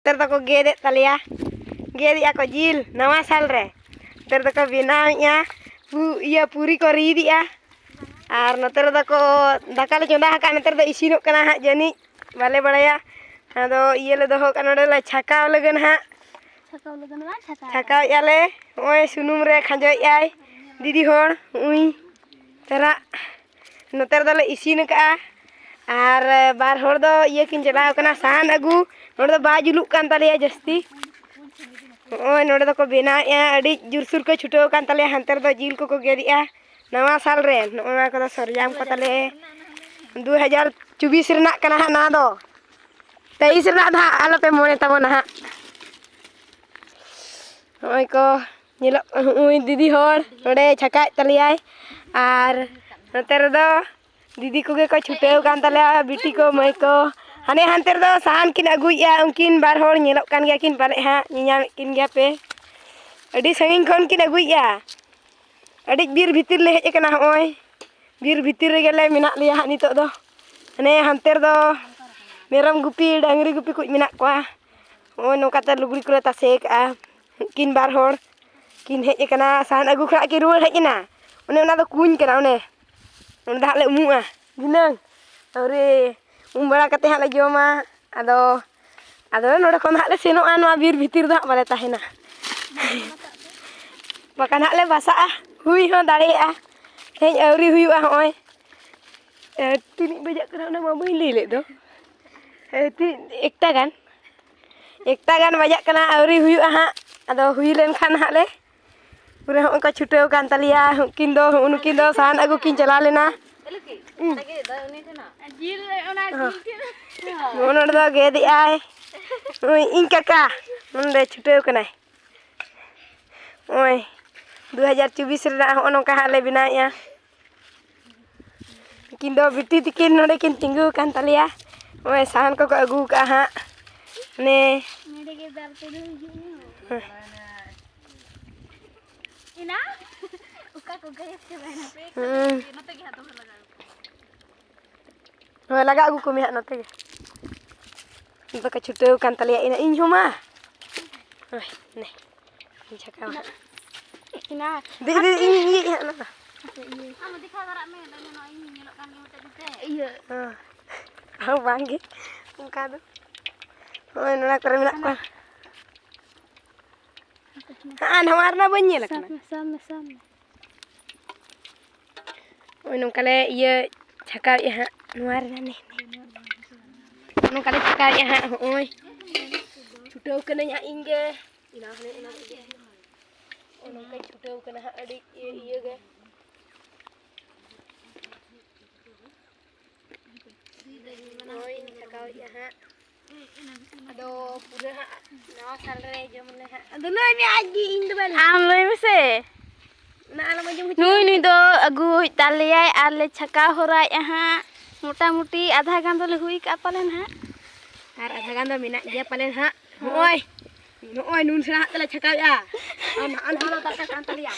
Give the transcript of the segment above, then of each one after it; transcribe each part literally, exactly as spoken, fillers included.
ᱱᱚᱛᱮ ᱨᱮᱫᱚ ᱠᱚ ᱜᱮᱫᱮᱫ ᱛᱟᱞᱮᱭᱟ, ᱜᱮᱫᱮᱜᱼᱟ ᱠᱚ ᱡᱤᱞ ᱱᱟᱣᱟ ᱥᱟᱞ ᱨᱮ᱾ ᱱᱚᱛᱮ ᱨᱮᱫᱚ ᱠᱚ ᱵᱮᱱᱟᱣᱮᱫᱼᱟ, ᱯᱩ-, ᱤᱭᱟᱹ ᱯᱩᱨᱤ ᱠᱚ ᱨᱤᱫᱮᱜᱼᱟ᱾ ᱟᱨ ᱱᱚᱛᱮ ᱨᱮᱫᱚ ᱠᱚ ᱫᱟᱠᱟ ᱞᱮ ᱪᱚᱸᱫᱟ ᱟᱠᱟᱫᱼᱟ, ᱱᱚᱛᱮ ᱨᱮᱫᱚ ᱤᱥᱤᱱᱚᱜ ᱠᱟᱱᱟ ᱦᱟᱸᱜ ᱡᱟᱹᱱᱤᱡ, ᱵᱟᱞᱮ ᱵᱟᱲᱟᱭᱟ᱾ ᱟᱫᱚ ᱤᱭᱟᱹ ᱞᱮ ᱫᱚᱦᱚ ᱠᱟᱜᱼᱟ, ᱱᱚᱰᱮ ᱞᱮ ᱪᱷᱟᱠᱟᱣ ᱞᱟᱹᱜᱤᱫ ᱦᱟᱸᱜ᱾ ᱪᱷᱟᱠᱟᱣ ᱞᱟᱹᱜᱤᱫ ᱢᱟ ᱪᱷᱟᱠᱟᱣ᱾ ᱪᱷᱟᱠᱟᱣᱮᱫᱼᱟ ᱞᱮ, ᱱᱚᱜᱼᱚᱭ ᱥᱩᱱᱩᱢ ᱨᱮ ᱠᱷᱟᱸᱡᱚᱭᱮᱫᱼᱟᱭ ᱫᱤᱫᱤ ᱦᱚᱲ, ᱱᱚᱜᱼᱚᱭ ᱛᱟᱨᱟᱜ᱾ ᱱᱚᱛᱮ ᱨᱮᱫᱚ ᱞᱮ ᱤᱥᱤᱱ ᱟᱠᱟᱫᱼᱟ᱾ ᱟᱨ ᱵᱟᱨ ᱦᱚᱲ ᱫᱚ ᱤᱭᱟᱹ ᱠᱤᱱ ᱪᱟᱞᱟᱣ ᱠᱟᱱᱟ ᱥᱟᱦᱟᱱ ᱟᱹᱜᱩ᱾ ᱱᱚᱰᱮ ᱫᱚ ᱵᱟᱭ ᱡᱩᱞᱩᱜ ᱠᱟᱱ ᱛᱟᱞᱮᱭᱟ ᱡᱟᱹᱥᱛᱤ᱾ ᱱᱚᱜᱼᱚᱭ ᱱᱚᱰᱮ ᱫᱚᱠᱚ ᱵᱮᱱᱟᱣᱮᱫᱼᱟ, ᱟᱹᱰᱤ ᱡᱳᱨᱥᱳᱨ ᱠᱚ ᱪᱷᱩᱴᱟᱹᱣ ᱟᱠᱟᱱ ᱛᱟᱞᱮᱭᱟ᱾ ᱦᱟᱱᱛᱮ ᱨᱮᱫᱚ ᱡᱤᱞ ᱠᱚᱠᱚ ᱜᱮᱫᱮᱜᱼᱟ ᱱᱟᱣᱟ ᱥᱟᱞ ᱨᱮ᱾ ᱱᱚᱜᱼᱚ ᱱᱚᱣᱟ ᱠᱚᱫᱚ ᱥᱚᱨᱡᱟᱢ ᱠᱚ ᱛᱟᱞᱮ, ᱫᱩ ᱦᱟᱡᱟᱨ ᱪᱚᱵᱵᱤᱥ ᱨᱮᱱᱟᱜ ᱠᱟᱱᱟ ᱦᱟᱸᱜ ᱱᱚᱣᱟ ᱫᱚ᱾ ᱛᱮᱭᱤᱥ ᱨᱮᱱᱟᱜ ᱫᱚ ᱦᱟᱸᱜ ᱟᱞᱚᱯᱮ ᱢᱚᱱᱮ ᱛᱟᱵᱚᱱᱟ ᱦᱟᱸᱜ᱾ ᱱᱚᱜᱼᱚᱭ ᱠᱚ ᱧᱮᱞᱚᱜ, ᱱᱚᱜᱼᱚᱭ ᱫᱤᱫᱤ ᱦᱚᱲ ᱱᱚᱰᱮ ᱪᱷᱟᱠᱟᱭᱮᱫ ᱛᱟᱞᱮᱭᱟᱭ᱾ ᱟᱨ ᱱᱚᱛᱮ ᱨᱮᱫᱚ ᱫᱤᱫᱤ ᱠᱚᱜᱮ ᱠᱚ ᱪᱷᱩᱴᱟᱹᱣ ᱠᱟᱱ ᱛᱟᱞᱮᱭᱟ, ᱵᱤᱴᱤ ᱠᱚ, ᱢᱟᱹᱭ ᱠᱚ᱾ ᱦᱟᱱᱮ ᱦᱟᱱᱛᱮ ᱨᱮᱫᱚ ᱥᱟᱦᱟᱱ ᱠᱤᱱ ᱟᱹᱜᱩᱭᱮᱫᱼᱟ, ᱩᱱᱠᱤᱱ ᱵᱟᱨ ᱦᱚᱲ ᱧᱮᱞᱚᱜ ᱠᱟᱱ ᱜᱮᱭᱟ ᱠᱤᱱ ᱯᱟᱞᱮᱫ ᱦᱟᱸᱜ, ᱧᱮᱧᱟᱢᱮᱫ ᱠᱤᱱ ᱜᱮᱭᱟ ᱯᱮ᱾ ᱟᱹᱰᱤ ᱥᱟᱺᱜᱤᱧ ᱠᱷᱚᱱ ᱠᱤᱱ ᱟᱹᱜᱩᱭᱮᱫᱼᱟ᱾ ᱟᱹᱰᱤ ᱵᱤᱨ ᱵᱷᱤᱛᱤᱨ ᱞᱮ ᱦᱮᱡ ᱟᱠᱟᱱᱟ, ᱦᱚᱸᱜᱼᱚᱭ ᱵᱤᱨ ᱵᱷᱤᱛᱤᱨ ᱨᱮᱜᱮ ᱞᱮ ᱢᱮᱱᱟᱜ ᱞᱮᱭᱟ ᱦᱟᱸᱜ ᱱᱤᱛᱚᱜ ᱫᱚ᱾ ᱦᱟᱱᱮ ᱦᱟᱱᱛᱮ ᱨᱮᱫᱚ ᱢᱮᱨᱚᱢ ᱜᱩᱯᱤ, ᱰᱟᱹᱝᱨᱤ ᱜᱩᱯᱤ ᱠᱚ ᱢᱮᱱᱟᱜ ᱠᱚᱣᱟ᱾ ᱱᱚᱜᱼᱚᱭ ᱱᱚᱝᱠᱟᱛᱮ ᱞᱩᱜᱽᱲᱤ ᱠᱚᱞᱮ ᱛᱟᱥᱮ ᱟᱠᱟᱜᱼᱟ᱾ ᱩᱱᱠᱤᱱ ᱵᱟᱨ ᱦᱚᱲ ᱠᱤᱱ ᱦᱮᱡ ᱟᱠᱟᱱᱟ ᱥᱟᱦᱟᱱ ᱟᱹᱜᱩ ᱠᱷᱚᱱᱟᱜ ᱠᱤᱱ ᱨᱩᱣᱟᱹᱲ ᱦᱮᱡ ᱮᱱᱟ᱾ ᱚᱱᱮ ᱚᱱᱟ ᱫᱚ ᱠᱩᱧ ᱠᱟᱱᱟ, ᱚᱱᱮ ᱚᱸᱰᱮ ᱦᱟᱸᱜ ᱞᱮ ᱩᱢᱩᱜᱼᱟ ᱫᱷᱤᱱᱟᱹᱝ᱾ ᱟᱹᱣᱨᱤ ᱩᱢ ᱵᱟᱲᱟ ᱠᱟᱛᱮ ᱦᱟᱸᱜ ᱞᱮ ᱡᱚᱢᱟ᱾ ᱟᱫᱚ, ᱟᱫᱚ ᱱᱚᱰᱮ ᱠᱷᱚᱱ ᱫᱚ ᱦᱟᱸᱜ ᱞᱮ ᱥᱮᱱᱚᱜᱼᱟ, ᱱᱚᱣᱟ ᱵᱤᱨ ᱵᱷᱤᱛᱤᱨ ᱫᱚ ᱦᱟᱸᱜ ᱵᱟᱞᱮ ᱛᱟᱦᱮᱱᱟ᱾ ᱵᱟᱠᱷᱟᱱ ᱦᱟᱸᱜ ᱞᱮ ᱵᱟᱥᱟᱜᱼᱟ, ᱦᱩᱭ ᱦᱚᱸ ᱫᱟᱲᱮᱭᱟᱜᱼᱟ᱾ ᱛᱮᱦᱮᱧ ᱟᱹᱣᱨᱤ ᱦᱩᱭᱩᱜᱼᱟ, ᱦᱚᱸᱜᱼᱚᱭ ᱮ, ᱛᱤᱱᱟᱹᱜ ᱵᱟᱡᱟᱜ ᱠᱟᱱᱟ ᱚᱱᱟ ᱢᱟ ᱵᱟᱹᱧ ᱞᱟᱹᱭ ᱞᱮᱫ ᱫᱚ᱾ ᱮ, ᱛᱤᱱ, ᱮᱠᱴᱟ ᱜᱟᱱ, ᱮᱠᱴᱟ ᱜᱟᱱ ᱵᱟᱡᱟᱜ ᱠᱟᱱᱟ, ᱟᱹᱣᱨᱤ ᱦᱩᱭᱩᱜᱼᱟ ᱦᱟᱸᱜ᱾ ᱟᱫᱚ ᱦᱩᱭ ᱞᱮᱱᱠᱷᱟᱱ ᱦᱟᱸᱜ ᱞᱮ ᱯᱩᱨᱟᱹ ᱦᱚᱸᱜᱼᱚᱭ ᱠᱚ ᱪᱷᱩᱴᱟᱹᱣ ᱠᱟᱱ ᱛᱟᱞᱮᱭᱟ᱾ ᱩᱱᱠᱤᱱ ᱫᱚ, ᱱᱩᱠᱤᱱ ᱫᱚ ᱥᱟᱦᱟᱱ ᱟᱹᱜᱩ ᱠᱤᱱ ᱪᱟᱞᱟᱣ ᱞᱮᱱᱟ᱾ ᱦᱩᱸ᱾ ᱡᱤᱞ, ᱚᱱᱟ ᱦᱚᱸ᱾ ᱡᱤᱞ ᱪᱮᱫ? ᱱᱚᱜᱼᱚ ᱱᱚᱰᱮ ᱫᱚ ᱜᱮᱫᱮᱜᱼᱟᱭ᱾ ᱱᱩᱭ ᱤᱧ ᱠᱟᱠᱟ ᱱᱚᱰᱮ ᱪᱷᱩᱴᱟᱹᱣ ᱠᱟᱱᱟᱭ᱾ ᱱᱚᱜᱼᱚᱭ ᱫᱩ ᱦᱟᱡᱟᱨ ᱪᱚᱵᱵᱤᱥ ᱨᱮᱱᱟᱜ ᱦᱚᱸᱜᱼᱚ ᱱᱚᱝᱠᱟ ᱦᱟᱸᱜ ᱞᱮ ᱵᱮᱱᱟᱣᱮᱫᱼᱟ᱾ ᱩᱱᱠᱤᱱ ᱫᱚ ᱵᱤᱴᱤ ᱛᱤᱠᱤᱱ ᱱᱚᱰᱮ ᱠᱤᱱ ᱛᱤᱸᱜᱩ ᱟᱠᱟᱱ ᱛᱟᱞᱮᱭᱟ᱾ ᱱᱚᱜᱼᱚᱭ ᱥᱟᱦᱟᱱ ᱠᱚᱠᱚ ᱟᱹᱜᱩ ᱟᱠᱟᱫᱼᱟ ᱦᱟᱸᱜ᱾ ᱚᱱᱮ ᱱᱚᱰᱮ ᱜᱮ ᱫᱟᱞ ᱛᱮ ᱫᱚ ᱦᱤᱡᱩᱜ ᱢᱮ᱾ ᱦᱮᱸ᱾ ᱮᱱᱟ? ᱚᱠᱟ ᱠᱚ ᱜᱟᱭᱮᱵ ᱪᱟᱵᱟᱭᱮᱱᱟ? ᱦᱩᱸ᱾ ᱱᱚᱛᱮ ᱜᱮ ᱦᱟᱸᱜ ᱫᱚᱦᱚ ᱞᱟᱜᱟᱣ ᱠᱚᱣᱟ᱾ ᱦᱳᱭ, ᱞᱟᱜᱟ ᱟᱹᱜᱩ ᱠᱚᱢᱮ ᱦᱟᱸᱜ ᱱᱚᱛᱮ ᱜᱮ᱾ ᱫᱟᱠᱟ ᱪᱷᱩᱴᱟᱹᱣ ᱠᱟᱱ ᱛᱟᱞᱮᱭᱟ ᱤᱧ ᱦᱚᱸ ᱢᱟ᱾ ᱦᱳᱭ, ᱱᱮ, ᱤᱧ ᱪᱷᱟᱠᱟᱣᱟ ᱦᱟᱸᱜ᱾ ᱤᱱᱟ᱾ ᱫᱮ, ᱫᱮ, ᱤᱧ, ᱤᱧ ᱤᱭᱟᱹᱭ ᱦᱟᱸᱜ ᱱᱚᱣᱟ᱾ ᱟᱢ ᱫᱮᱠᱷᱟᱣ ᱫᱟᱨᱟᱜ ᱢᱮ, ᱱᱚᱜᱼᱚᱭ ᱤᱧ ᱧᱮᱞᱚᱜ ᱠᱟᱱ ᱜᱮ ᱢᱤᱫᱴᱮᱡ ᱫᱤᱱ ᱛᱮ᱾ ᱤᱭᱟᱹ᱾ ᱦᱮᱸ᱾ ᱵᱟᱝ ᱜᱮ, ᱚᱱᱠᱟ ᱫᱚ᱾ ᱱᱚᱜᱼᱚᱭ ᱱᱚᱣᱟ ᱠᱚᱨᱮ ᱢᱮᱱᱟᱜ ᱠᱚᱣᱟ᱾ ᱦᱮᱸ, ᱱᱚᱣᱟ ᱨᱮᱱᱟᱜ ᱵᱟᱹᱧ ᱧᱮᱞ ᱥᱟᱵ ᱟᱠᱟᱱᱟ᱾ ᱢᱮ, ᱥᱟᱵ ᱢᱮ, ᱥᱟᱵ ᱢᱮ᱾ ᱱᱚᱜᱼᱚᱭ ᱱᱚᱝᱠᱟ ᱞᱮ ᱤᱭᱟᱹ ᱪᱷᱟᱠᱟᱣᱮᱫᱼᱟ ᱦᱟᱸᱜ, ᱱᱚᱣᱟ ᱨᱮᱱᱟᱜ ᱱᱮ, ᱱᱮ᱾ ᱱᱚᱝᱠᱟ ᱞᱮ ᱪᱷᱟᱠᱟᱣᱮᱫᱼᱟ ᱦᱟᱸᱜ, ᱦᱚᱸᱜᱼᱚᱭ᱾ ᱪᱷᱩᱴᱟᱹᱣ ᱠᱟᱹᱱᱟᱹᱧ ᱦᱟᱸᱜ ᱤᱧ ᱜᱮ᱾ ᱱᱚᱜᱼᱚᱭ ᱱᱚᱝᱠᱟᱧ ᱪᱷᱩᱴᱟᱹᱣ ᱠᱟᱱᱟ ᱦᱟᱸᱜ ᱟᱹᱰᱤ ᱤᱭᱟᱹ, ᱤᱭᱟᱹ ᱜᱮ᱾ ᱱᱚᱜᱼᱚᱭ ᱤᱧ ᱪᱷᱟᱠᱟᱣᱮᱫᱼᱟ ᱦᱟᱸᱜ᱾ ᱟᱫᱚ ᱯᱩᱨᱟᱹ ᱦᱟᱸᱜ ᱱᱟᱣᱟ ᱥᱟᱞ ᱨᱮ ᱡᱚᱢ ᱟᱞᱮ ᱦᱟᱸᱜ᱾ ᱟᱫᱚ ᱞᱟᱹᱭ ᱢᱮ ᱟᱡ ᱜᱮ, ᱤᱧ ᱫᱚ ᱵᱟᱹᱧ ᱞᱟᱹᱭᱟ᱾ ᱟᱢ ᱞᱟᱹᱭ ᱢᱮᱥᱮ᱾ ᱚᱱᱟ ᱟᱞᱚᱢ ᱟᱸᱡᱚᱢ ᱦᱚᱪᱚᱭᱟ᱾ ᱱᱩᱭ, ᱱᱩᱭ ᱫᱚ ᱟᱹᱜᱩᱭ ᱛᱟᱞᱮᱭᱟᱭ ᱟᱨ ᱞᱮ ᱪᱷᱟᱠᱟᱣ ᱦᱚᱨᱟᱭᱮᱫᱼᱟ ᱦᱟᱸᱜ᱾ ᱢᱚᱴᱟᱢᱩᱴᱤ ᱟᱫᱷᱟ ᱜᱟᱱ ᱫᱚᱞᱮ ᱦᱩᱭ ᱠᱟᱜᱼᱟ ᱯᱟᱞᱮᱱ ᱦᱟᱸᱜ᱾ ᱟᱨ ᱟᱫᱷᱟ ᱜᱟᱱ ᱫᱚ ᱢᱮᱱᱟᱜ ᱜᱮᱭᱟ ᱯᱟᱞᱮᱱ ᱦᱟᱸᱜ᱾ ᱱᱚᱜᱼᱚᱭ, ᱱᱚᱜᱼᱚᱭ ᱱᱩᱱ ᱥᱮᱬᱟ ᱦᱟᱸᱜ ᱛᱟᱞᱮ ᱪᱷᱟᱠᱟᱣᱮᱫᱼᱟ᱾ ᱟᱨ ᱱᱟᱜᱼᱟ ᱱᱟᱣᱟ ᱫᱚ ᱫᱟᱠᱟ ᱠᱟᱱ ᱛᱟᱞᱮᱭᱟ᱾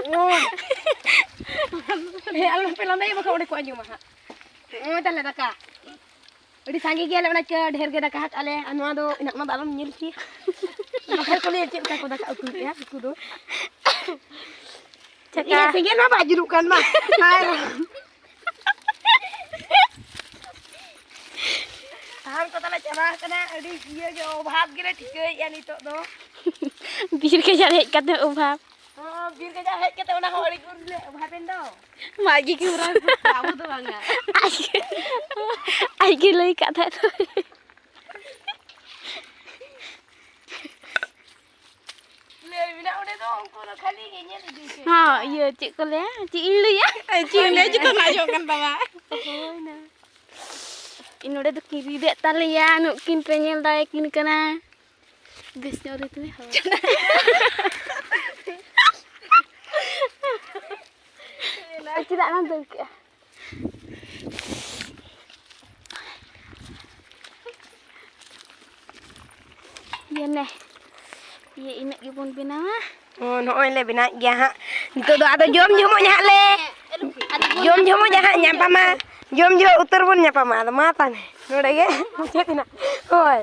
ᱱᱚᱜᱼᱚᱭ᱾ ᱦᱮᱸ, ᱟᱞᱚ ᱯᱮ ᱞᱟᱸᱫᱟᱭᱟ, ᱵᱟᱠᱷᱟᱱ ᱚᱸᱰᱮ ᱠᱚ ᱟᱸᱡᱚᱢᱟ ᱦᱟᱸᱜ᱾ ᱱᱚᱜᱼᱚᱭ ᱛᱟᱞᱮ ᱫᱟᱠᱟ᱾ ᱟᱹᱰᱤ ᱥᱟᱸᱜᱮ ᱜᱮᱭᱟᱞᱮ, ᱚᱱᱟ ᱪᱤᱠᱟᱹ ᱰᱷᱮᱨ ᱜᱮ ᱫᱟᱠᱟ ᱦᱟᱸᱜ ᱟᱞᱮ᱾ ᱟᱨ ᱱᱚᱣᱟ ᱫᱚ ᱤᱱᱟᱹᱜ ᱢᱟ ᱫᱚ ᱟᱞᱚᱢ ᱧᱮᱞ ᱦᱚᱪᱚᱭᱟ᱾ ᱵᱟᱠᱷᱟᱱ ᱠᱚ ᱞᱟᱹᱭᱟ, "ᱪᱮᱫ ᱞᱮᱠᱟ ᱠᱚ ᱫᱟᱠᱟ ᱩᱛᱩᱭᱮᱫᱼᱟ ᱱᱩᱠᱩ ᱫᱚ?" ᱪᱷᱟᱠᱟ᱾ ᱤᱭᱟᱹ, ᱥᱮᱸᱜᱮᱞ ᱢᱟ ᱵᱟᱭ ᱡᱩᱞᱩᱜ ᱠᱟᱱ ᱢᱟ᱾ ᱦᱟᱭ ᱨᱟᱢ᱾ ᱥᱟᱦᱟᱱ ᱠᱚ ᱛᱟᱞᱮ ᱪᱟᱵᱟ ᱟᱠᱟᱱᱟ, ᱟᱹᱰᱤ ᱤᱭᱟᱹ ᱜᱮ ᱚᱵᱷᱟᱵᱽ ᱜᱮᱞᱮ ᱴᱷᱤᱠᱟᱹᱭᱮᱫᱼᱟ ᱱᱤᱛᱚᱜ ᱫᱚ᱾ ᱵᱤᱨ ᱜᱟᱡᱟᱲ ᱦᱮᱡ ᱠᱟᱛᱮ ᱚᱵᱷᱟᱵᱽ᱾ ᱦᱚᱸ, ᱵᱤᱨ ᱜᱟᱡᱟᱲ ᱦᱮᱡ ᱠᱟᱛᱮ ᱚᱱᱟ ᱦᱚᱸ ᱟᱹᱰᱤ ᱡᱳᱨ ᱞᱮ ᱚᱵᱷᱟᱵᱽ ᱮᱱ ᱫᱚ᱾ ᱢᱟ ᱟᱡ ᱜᱮ ᱠᱮᱢᱮᱨᱟ ᱨᱮ ᱟᱵᱚ ᱫᱚ ᱵᱟᱝᱟ᱾ ᱟᱡ ᱜᱮ, ᱟᱡ ᱜᱮ ᱞᱟᱹᱭ ᱠᱟᱫ ᱛᱟᱦᱮᱸᱫ ᱫᱚ᱾ ᱞᱟᱹᱭ ᱢᱮᱱᱟᱜ ᱚᱸᱰᱮ ᱫᱚ, ᱩᱱᱠᱩ ᱫᱚ ᱠᱷᱟᱹᱞᱤ ᱜᱮ ᱧᱮᱞ ᱤᱫᱤ ᱯᱮ᱾ ᱦᱚᱸ, ᱤᱭᱟᱹ, ᱪᱮᱫ ᱠᱚ ᱞᱟᱹᱭᱟ? ᱪᱮᱫ ᱤᱧ ᱞᱟᱹᱭᱟ? ᱪᱮᱫ ᱠᱚ ᱞᱟᱹᱭᱟ? ᱪᱮᱫ ᱠᱚ ᱞᱟᱹᱭᱟ? ᱦᱳᱭ ᱱᱟ᱾ ᱤᱧ ᱱᱚᱰᱮ ᱫᱚ ᱠᱤᱱ ᱨᱤᱫ ᱮᱫ ᱛᱟᱞᱮᱭᱟ, ᱱᱩᱜ ᱠᱤᱱ ᱯᱮ ᱧᱮᱞ ᱫᱟᱲᱮ ᱠᱤᱱ ᱠᱟᱱᱟ᱾ ᱵᱮᱥ ᱧᱚᱜ ᱨᱤᱫ ᱢᱮ, ᱦᱳᱭ᱾ ᱪᱮᱫᱟᱜ ᱵᱟᱢ ᱫᱟᱹᱲ ᱠᱮᱜᱼᱟ? ᱤᱭᱟᱹ ᱱᱮ, ᱤᱭᱟᱹ ᱤᱱᱟᱹᱜ ᱜᱮᱵᱚᱱ ᱵᱮᱱᱟᱣᱟ᱾ ᱦᱚᱸ, ᱱᱚᱜᱼᱚᱭ ᱞᱮ ᱵᱮᱱᱟᱣᱮᱫ ᱜᱮᱭᱟ ᱦᱟᱸᱜ᱾ ᱱᱤᱛᱚᱜ ᱫᱚ ᱟᱫᱚ ᱡᱚᱢ ᱡᱚᱢᱚᱜ ᱦᱟᱸᱜ ᱞᱮ, ᱡᱚᱢ ᱡᱚᱢᱚᱜ ᱦᱟᱸᱜ ᱧᱟᱯᱟᱢᱟ, ᱡᱚᱢ ᱡᱚᱦᱚᱜ ᱩᱛᱟᱹᱨ ᱵᱚᱱ ᱧᱟᱯᱟᱢᱟ᱾ ᱟᱫᱚ ᱢᱟ ᱛᱟᱦᱞᱮ᱾ ᱱᱚᱰᱮ ᱜᱮ ᱢᱩᱪᱟᱹᱫ ᱮᱱᱟ᱾ ᱦᱳᱭ᱾